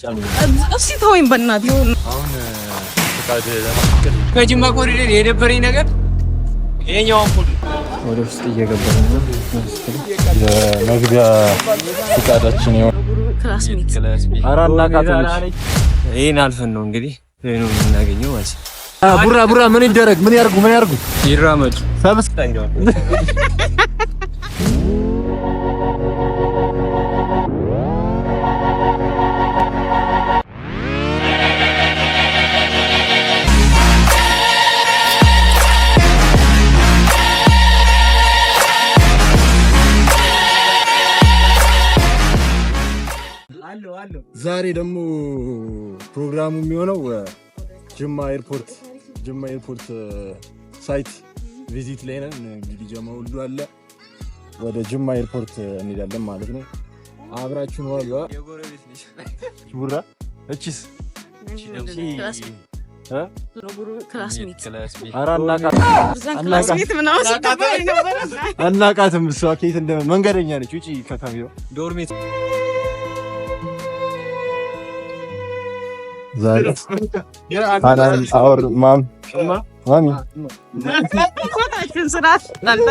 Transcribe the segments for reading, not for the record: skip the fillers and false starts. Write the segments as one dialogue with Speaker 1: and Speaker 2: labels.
Speaker 1: እስኪ ተወኝ በእናትህ።
Speaker 2: አሁን ፈቃድ ለማስፈቀድ
Speaker 3: ከጅማ ኮሪደር የደበረኝ ነገር ይሄኛው አምፖል
Speaker 2: ወደ ውስጥ እየገባን ነው። የመግቢያ ፈቃዳችን ይኸው።
Speaker 1: Classmate።
Speaker 2: ኧረ አናቃትም።
Speaker 3: ይሄን አልፈን ነው እንግዲህ ይሄ ነው የምናገኘው ማለት ነው።
Speaker 2: ቡራ ቡራ ምን ይደረግ? ምን ያርጉ? ምን ያርጉ?
Speaker 3: ይራመዱ።
Speaker 2: Subscribe። ዛሬ ደግሞ ፕሮግራሙ የሚሆነው ጅማ airport site visit ላይ ነን። እንግዲህ ጀማ ሁሉ አለ። ወደ ጅማ airport እንሄዳለን ማለት ነው። አብራችሁን ዋሉ። ቡራ እቺስ?
Speaker 1: Classmate።
Speaker 2: ኧረ
Speaker 1: Classmate ምናምን ስትባል የነበረ።
Speaker 2: አናቃትም። እሷ ከየት እንደ መንገደኛ ነች። ውጪ ከካሜራው።
Speaker 3: ዶርሜት።
Speaker 2: ዛሬ our mom mommy
Speaker 1: ቦታችን ስርዓት ላልተ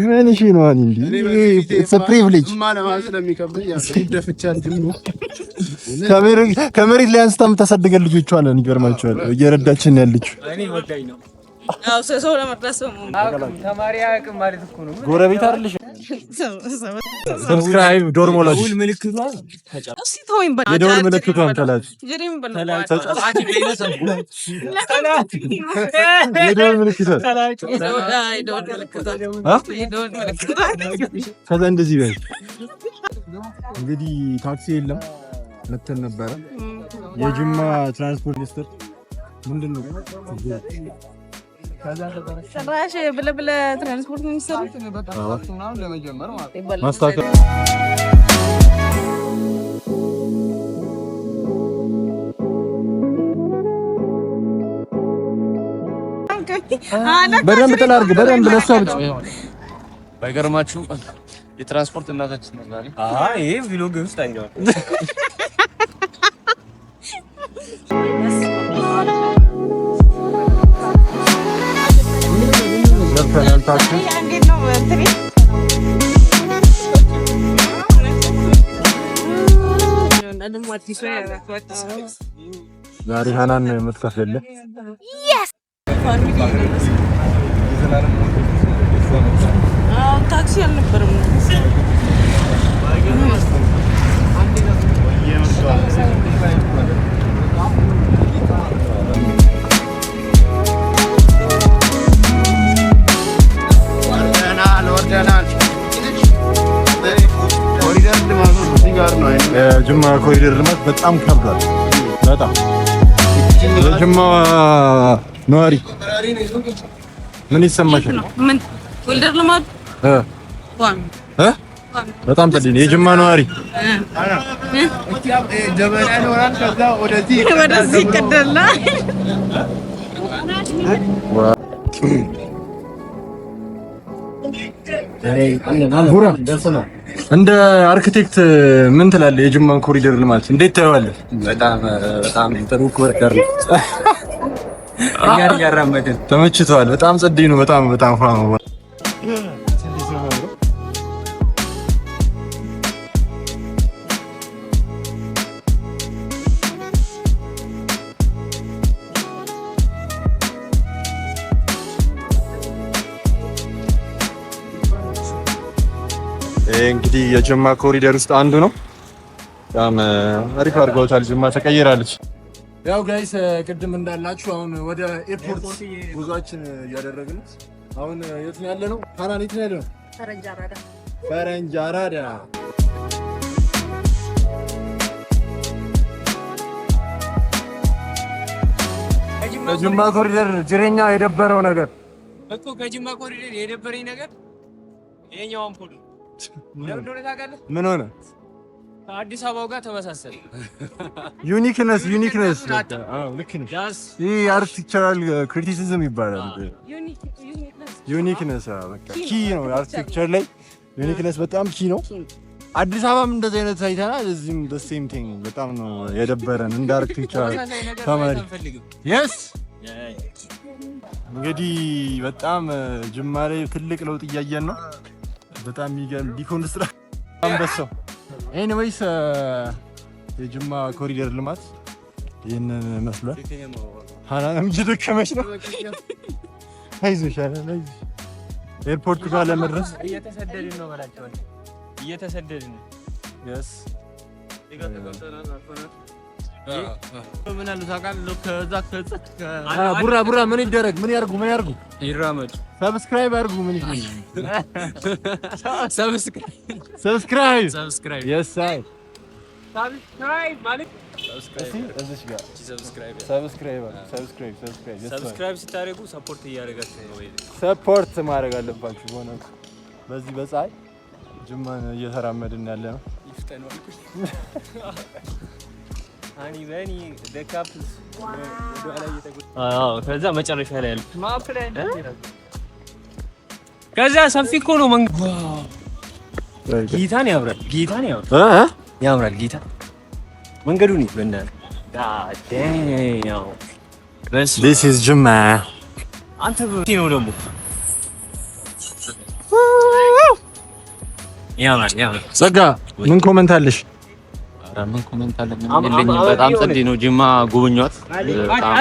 Speaker 2: ምን እሺ ነው እንዴ? It's a privilege። ከመሬት ላይ አንስታ የምታሳድገን ልጆቿን ይገርማቸዋል። እየረዳችን ያለችው
Speaker 3: እኔ ወዳኝ ነው።
Speaker 1: ያው ሰው ለመርዳት ሰው
Speaker 3: ተማሪ አያውቅም ማለት እኮ ነው።
Speaker 2: ጎረቤት አይደለሽ? Subscribe ዶርሞላች
Speaker 3: ውል ምልክቷ
Speaker 1: እስኪ ተወኝ በእናትህ።
Speaker 2: የደወል ምልክቷን ተላጭ።
Speaker 1: ጀሬም በለው።
Speaker 2: የደወል ምልክቷን።
Speaker 1: የደወል ምልክቷን።
Speaker 2: አ?
Speaker 1: የደወል ምልክቷን።
Speaker 2: ከዛ እንደዚህ በል። እንግዲህ ታክሲ የለም መተን ነበረ። የጅማ ትራንስፖርት ሚኒስትር ምንድን ነው?
Speaker 1: ጭራሽ ብለህ ብለህ ትራንስፖርት ሚኒስትር።
Speaker 2: ማስታወቂያ። በደንብ ጥላ አድርግ። በደንብ ለእሷ ብቻ።
Speaker 3: ባይገርማችሁ የትራንስፖርት እናታችን ነው ዛሬ። አይ ይሄ vlog ውስጥ አይገባም።
Speaker 2: ገብተናል ታክሲ።
Speaker 1: እንዴት ነው እንትኔ? ደግሞ አዲሱ
Speaker 2: ዛሬ ሀናን የምትከፍልልህ።
Speaker 1: Family። አዎ ታክሲ አልነበረም።
Speaker 4: ወርደናል። ኮሪደር ልማቱ እዚህ ጋር ነው አይደል?
Speaker 2: የጅማ ኮሪደር ልማት በጣም ከብዷል። በጣም። የጅማ ነዋሪ ምን ይሰማሻል?
Speaker 1: ምን ኮሪደር ልማት?
Speaker 2: እ
Speaker 1: ዋን
Speaker 2: እ በጣም ጥልኝ ነው። የጅማ ነዋሪ።
Speaker 4: ጀበና ይኖራል። ከዛ ወደዚህ።
Speaker 1: ወደዚህ ይቀደላ።
Speaker 2: ቡራ፣ እንደ አርክቴክት ምን ትላለህ? የጅማን ኮሪደር ልማት እንዴት ታየዋለህ?
Speaker 3: በጣም በጣም ጥሩ ኮሪደር ነው። እኛን እያራመድን።
Speaker 2: ተመችቷል። በጣም ጸዴ ነው። በጣም በጣም ፋ ነው። ይሄ እንግዲህ የጅማ ኮሪደር ውስጥ አንዱ ነው። በጣም አሪፍ አድርገውታል። ጅማ ተቀይራለች። ያው guys፣ ቅድም እንዳልናችሁ አሁን ወደ airport ጉዟችን እያደረግን፣ አሁን የት ነው ያለነው? ሀናን፣ የት ነው ያለነው?
Speaker 1: ፈረንጅ አራዳ።
Speaker 2: ፈረንጅ አራዳ። ከጅማ ኮሪደር ጅሬኛ የደበረው ነገር
Speaker 3: እኮ ከጅማ ኮሪደር የደበረኝ ነገር ይሄኛው አምፖል ነው። ለምን እንደሆነ ታውቃለህ?
Speaker 2: ምን ሆነ?
Speaker 3: ከአዲስ አበባው ጋር ተመሳሰለ።
Speaker 2: Uniqueness, uniqueness። ልክ ነሽ።
Speaker 3: ዳስ
Speaker 2: ይህ architectural criticism ይባላል። Uniqueness በቃ key ነው። Architecture ላይ uniqueness በጣም key ነው። አዲስ አበባም እንደዚህ አይነት አይተናል። እዚህም the same thing። በጣም ነው የደበረን እንደ architecture ተማሪ። Yes፣ እንግዲህ በጣም ጅማ ላይ ትልቅ ለውጥ እያየን ነው። በጣም የሚገርም deconstruct አንበሳው። Anyways፣ የጅማ ኮሪደር ልማት ይህንን መስሏል። ሀናንም እየደከመች ነው። አይዞሽ ሀናን፣ አይዞሽ። ኤርፖርት ጋር ለመድረስ
Speaker 3: እየተሰደድን ነው በላቸው። እየተሰደድን ነው።
Speaker 2: Yes.
Speaker 4: ምን አሉ ታውቃለህ? ከዛ ከዛ
Speaker 2: ቡራ ቡራ፣ ምን ይደረግ? ምን ያርጉ? ምን ያርጉ?
Speaker 3: ይራመዱ።
Speaker 2: Subscribe አድርጉ። ምን ይሁን?
Speaker 3: Subscribe.
Speaker 2: Subscribe.
Speaker 3: Subscribe.
Speaker 2: Yes I
Speaker 3: Subscribe ማለት
Speaker 2: እስቲ እዚች ጋር
Speaker 3: Subscribe.
Speaker 2: Subscribe፣ subscribe፣ subscribe።
Speaker 3: Subscribe ስታደርጉ support እያደረጋችሁ ነው ወይ?
Speaker 2: Support ማድረግ አለባችሁ። በእውነቱ በዚህ በፀሐይ ጅማን እየተራመድን ያለ ነው።
Speaker 3: ይፍጠኑ አልኩሽ። ሃኒ በኒ the couples ወደ ኋላ እየተጎ አዎ፣ ከዛ መጨረሻ ላይ ያለው map ላይ ከዛ ሰፊ እኮ ነው መንገድ። ጌታን ያምራል፣ ጌታን ያምራል፣ ያምራል። ጌታ መንገዱን በእናትህ፣ God damn.
Speaker 2: This is ጅማ።
Speaker 3: አንተ ነው ደግሞ ያምራል፣ ያምራል።
Speaker 2: ጸጋ፣ ምን comment አለሽ?
Speaker 5: ኧረ ምን comment አለ? ምንም የለኝም። በጣም ጸዴ ነው። ጅማ ጎብኟት። በጣም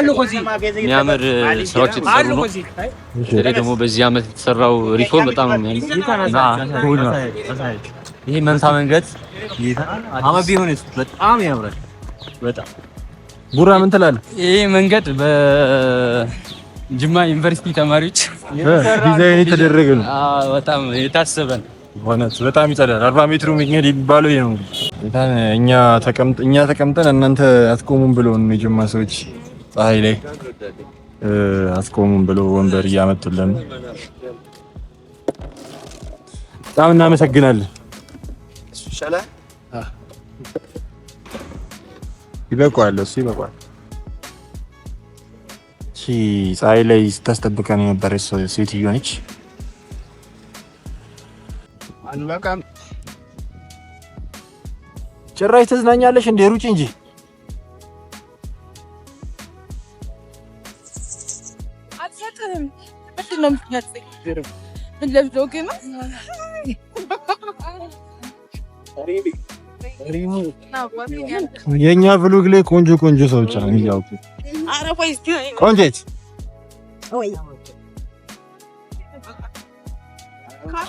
Speaker 5: የሚያምር ስራዎች የተሰሩ ነው። በተለይ ደግሞ በዚህ ዓመት የተሰራው ሪፎርም በጣም ነው የሚያምር እና ይሄ መንታ መንገድ አመት ቢሆን በጣም ያምራል። በጣም።
Speaker 2: ቡራ፣ ምን ትላለህ?
Speaker 3: ይሄ መንገድ በጅማ ዩኒቨርሲቲ ተማሪዎች
Speaker 2: ዲዛይን የተደረገ ነው።
Speaker 3: በጣም የታሰበ ነው።
Speaker 2: በእውነት በጣም ይጸዳል። 40 ሜትሩ መንገድ የሚባለው ይሄ ነው። በጣም እኛ ተቀምጠን እናንተ አትቆሙም ብሎ ነው የጅማ ሰዎች ፀሐይ ላይ አትቆሙም ብሎ ወንበር እያመጡልን ነው። በጣም እናመሰግናለን። ይበቃዋል፣ እሱ ይበቃዋል። እቺ ፀሐይ ላይ ስታስጠብቀን የነበረች ሴትዮ ነች።
Speaker 4: አንበቃም።
Speaker 2: ጭራሽ ትዝናኛለሽ እንዴ? ሩጭ እንጂ።
Speaker 1: አትሰጥህም። ምንድን ነው የምትገልጸኝ? ምን ለ vlog ነው?
Speaker 2: የእኛ vlog ላይ ቆንጆ ቆንጆ ሰዎች ነው የሚያውቁ።
Speaker 1: ኧረ ቆይ እስኪ።
Speaker 2: ቆንጆች፣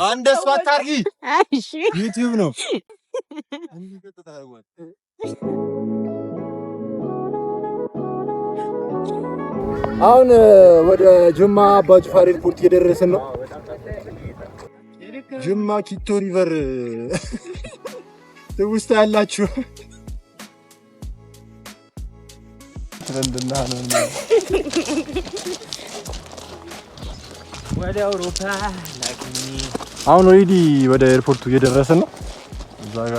Speaker 2: እንደሱ አታርጊ።
Speaker 1: እሺ።
Speaker 2: ዩቲዩብ ነው። አሁን ወደ ጅማ አባጅፋር ኤርፖርት እየደረስን ነው። ጅማ ኪቶ River ትውስታ ያላችሁ ትረንድና ነው።
Speaker 3: ወደ አውሮፓ ላኪኝ።
Speaker 2: አሁን already ወደ ኤርፖርቱ እየደረስን ነው። እዛ ጋ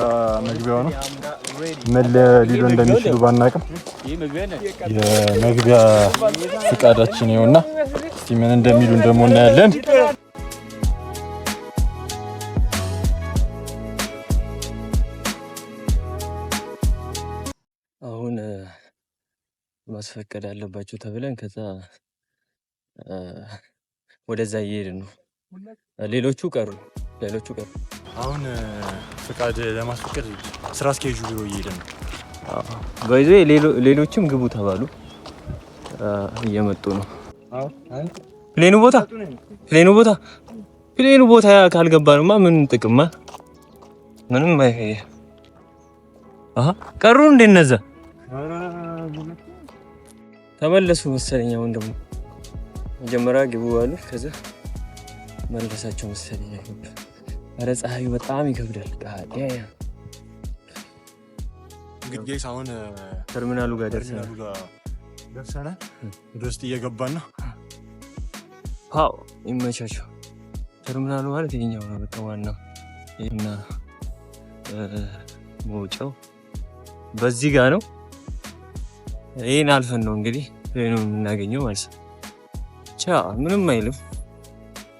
Speaker 2: መግቢያው ነው። ምን ሊሉ እንደሚችሉ ባናቅም የመግቢያ ፍቃዳችን ይኸውና። እስቲ ምን እንደሚሉን ደግሞ እናያለን።
Speaker 3: አሁን ማስፈቀድ አለባቸው ተብለን ከዛ ወደዛ እየሄድን ነው። ሌሎቹ ቀሩ፣ ሌሎቹ ቀሩ።
Speaker 2: አሁን ፍቃድ ለማስፈቀድ ስራ አስኪያጁ ቢሮ እየሄድን ነው።
Speaker 3: By the way ሌሎችም ግቡ ተባሉ፣ እየመጡ ነው። Plane ኡ ቦታ፣ plane ኡ ቦታ፣ plane ኡ ቦታ ካልገባንማ ምን ጥቅማ? ምንም አይ አሃ ቀሩ እንደ እነዛ ተመለሱ መሰለኝ። አሁን ደግሞ መጀመሪያ ግቡ አሉ፣ ከዛ መለሳቸው መሰለኝ። ኧረ ፀሐዩ በጣም ይከብዳል። ያ
Speaker 2: እንግዲህ guys፣ አሁን
Speaker 3: ተርሚናሉ ጋር ደርሰናል።
Speaker 2: ተርሚናሉ ጋር ደርሰናል። ወደ ውስጥ እየገባን ነው።
Speaker 3: አዎ፣ ይመቻቸው። ተርሚናሉ ማለት ይሄኛው ነው። በቃ ዋናው እና መውጫው በዚህ ጋር ነው። ይህን አልፈን ነው እንግዲህ plane ኡ የምናገኘው ማለት ነው። ቻ ምንም አይልም።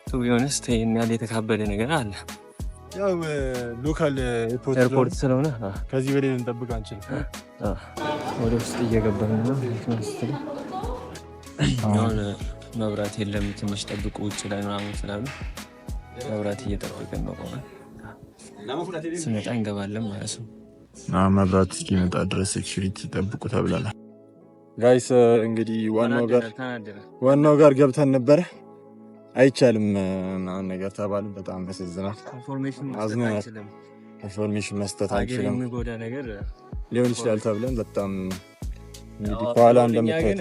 Speaker 3: To be honest ይሄን ያህል የተካበደ ነገር አለ።
Speaker 2: ያው local airport
Speaker 3: airport ስለሆነ
Speaker 2: ከዚህ በላይ ልንጠብቅ አንችልም።
Speaker 3: ወደ ውስጥ እየገባን ነው። አሁን መብራት የለም፣ ትንሽ ጠብቁ ውጭ ላይ ምናምን ስላሉ መብራት እየጠበቅን ነው። ቆመን ስመጣ እንገባለን ማለት ነው።
Speaker 2: መብራት እስኪመጣ ድረስ security ጠብቁ ተብለናል። Guys፣ እንግዲህ ዋናው ጋር ገብተን ነበረ። አይቻልም ምናምን ነገር ተባልን። በጣም ያሳዝናል።
Speaker 3: Information መስጠት
Speaker 2: አዝነናል።
Speaker 3: አንችልም።
Speaker 2: Information መስጠት
Speaker 3: ሀገር
Speaker 2: አንችልም
Speaker 3: የሚጎዳ ነገር
Speaker 2: ሊሆን ይችላል ተብለን በጣም እንግዲህ ከኋላ
Speaker 3: እኛ
Speaker 2: እንደምታዩት
Speaker 3: ግን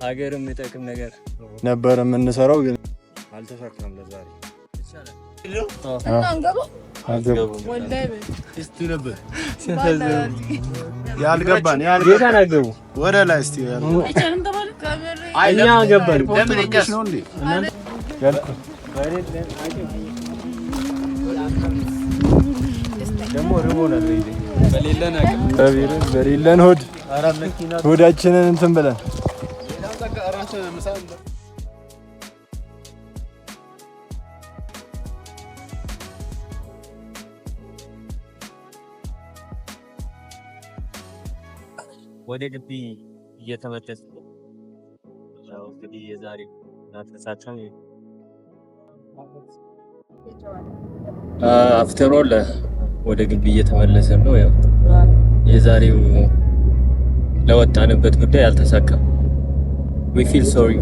Speaker 3: ሀገር የሚጠቅም ነገር
Speaker 2: ነበር የምንሰራው፣ ግን አልተሳካም ለዛሬ።
Speaker 1: እና አንገባ
Speaker 2: አልገቡም።
Speaker 1: ወላሂ በል።
Speaker 4: ያልገባን
Speaker 3: ጌታን አገቡ።
Speaker 4: ወደ ላይ እስቲ
Speaker 1: አይቻልም ተባለ። ከምሬ
Speaker 3: እኛ ገባን።
Speaker 4: ለምን እኛስ ነው እንዴ?
Speaker 2: ያልኩት
Speaker 3: ደግሞ ርቦናል።
Speaker 2: በሌለን ሆድ ሆዳችንን እንትን ብለን
Speaker 3: ወደ ግቢ እየተመለስን ነው። ያው እንግዲህ የዛሬው አልተሳካም። After all ወደ ግቢ እየተመለስን ነው። ያው የዛሬው ለወጣንበት ጉዳይ አልተሳካም። We feel sorry.